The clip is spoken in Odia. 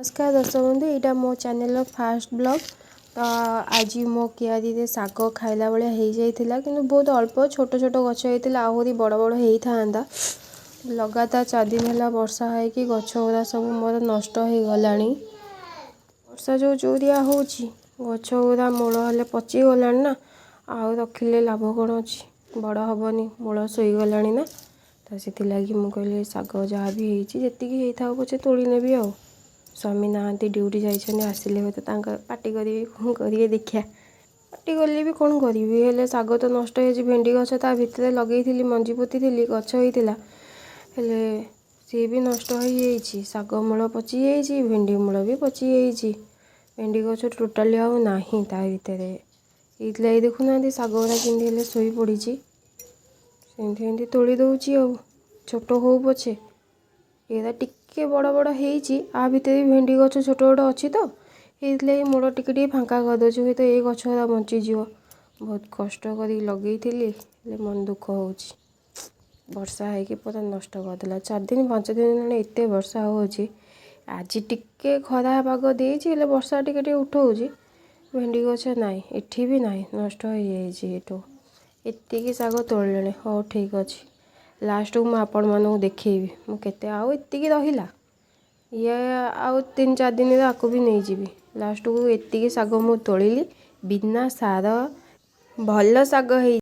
ନମସ୍କାର ଦର୍ଶକ ବନ୍ଧୁ, ଏଇଟା ମୋ ଚ୍ୟାନେଲର ଫାଷ୍ଟ ବ୍ଲଗ୍। ତ ଆଜି ମୋ କିଆରୀରେ ଶାଗ ଖାଇଲା ଭଳିଆ ହେଇଯାଇଥିଲା, କିନ୍ତୁ ବହୁତ ଅଳ୍ପ ଛୋଟ ଛୋଟ ଗଛ ହେଇଥିଲା, ଆହୁରି ବଡ଼ ବଡ଼ ହେଇଥାନ୍ତା। ଲଗାତାର 4 ଦିନ ହେଲା ବର୍ଷା ହେଇକି ଗଛ ଗୁଡ଼ା ସବୁ ମୋର ନଷ୍ଟ ହେଇଗଲାଣି। ବର୍ଷା ଯେଉଁ ଜୋରିଆ ହେଉଛି, ଗଛ ଗୁଡ଼ା ମୂଳ ହେଲେ ପଚିଗଲାଣି ନା, ଆଉ ରଖିଲେ ଲାଭ କ'ଣ ଅଛି? ବଡ଼ ହେବନି, ମୂଳ ଶୋଇଗଲାଣି ନା। ତ ସେଥିଲାଗି ମୁଁ କହିଲି ଶାଗ ଯାହା ବି ହେଇଛି, ଯେତିକି ହେଇଥାଉ ପଛେ ତୋଳି ନେବି। ଆଉ ସ୍ୱାମୀ ନାହାନ୍ତି, ଡ୍ୟୁଟି ଯାଇଛନ୍ତି। ଆସିଲେ ହୁଏତ ତାଙ୍କ ପାଟି କରିବି, କ'ଣ କରିବେ ଦେଖିବା। ପାଟି କଲେ ବି କ'ଣ କରିବି? ହେଲେ ଶାଗ ତ ନଷ୍ଟ ହେଇଛି। ଭେଣ୍ଡି ଗଛ ତା ଭିତରେ ଲଗେଇଥିଲି, ମଞ୍ଜି ପୋତିଥିଲି, ଗଛ ହେଇଥିଲା, ହେଲେ ସିଏ ବି ନଷ୍ଟ ହେଇଯାଇଛି। ଶାଗ ମୂଳ ପଚିଯାଇଛି, ଭେଣ୍ଡି ମୂଳ ବି ପଚିଯାଇଛି। ଭେଣ୍ଡି ଗଛ ଟୋଟାଲି ଆଉ ନାହିଁ ତା ଭିତରେ। ଏଇଥିଲାଗି ଦେଖୁନାହାନ୍ତି, ଶାଗ ଗୁଡ଼ା କେମିତି ହେଲେ ଶୋଇ ପଡ଼ିଛି। ସେମିତି ଏମିତି ତୋଳି ଦେଉଛି ଆଉ, ଛୋଟ ହଉ ପଛେ। ଏଇଟା ଟିକେ ବଡ଼ ବଡ଼ ହେଇଛି। ଆ ଭିତରେ ବି ଭେଣ୍ଡି ଗଛ ଛୋଟ ଛୋଟ ଅଛି, ତ ଏଇଥିଲାଗି ମୂଳ ଟିକେ ଟିକେ ଫାଙ୍କା କରିଦେଉଛି, ହୁଏତ ଏଇ ଗଛ ଗୁଡ଼ା ବଞ୍ଚିଯିବ। ବହୁତ କଷ୍ଟ କରିକି ଲଗେଇଥିଲି, ହେଲେ ମନ ଦୁଃଖ ହେଉଛି। ବର୍ଷା ହେଇକି ପୁରା ନଷ୍ଟ କରିଦେଲା। 4 ଦିନ 5 ଦିନ ହେଲାଣି ଏତେ ବର୍ଷା ହେଉଛି। ଆଜି ଟିକେ ଖରା ପାଗ ଦେଇଛି, ହେଲେ ବର୍ଷା ଟିକେ ଟିକେ ଉଠଉଛି। ଭେଣ୍ଡି ଗଛ ନାହିଁ, ଏଠି ବି ନାହିଁ, ନଷ୍ଟ ହେଇଯାଇଛି। ଏଠୁ ଏତିକି ଶାଗ ତୋଳିଲେଣି। ହଉ, ଠିକ୍ ଅଛି, ଲାଷ୍ଟକୁ ମୁଁ ଆପଣମାନଙ୍କୁ ଦେଖେଇବି ମୁଁ କେତେ ଆଉ ଏତିକି ରହିଲା। ଇଏ ଆଉ 3-4 ଦିନରେ ଆକୁ ବି ନେଇଯିବି। ଲାଷ୍ଟକୁ ଏତିକି ଶାଗ ମୁଁ ତୋଳିଲି, ବିନା ସାର ଭଲ ଶାଗ ହେଇ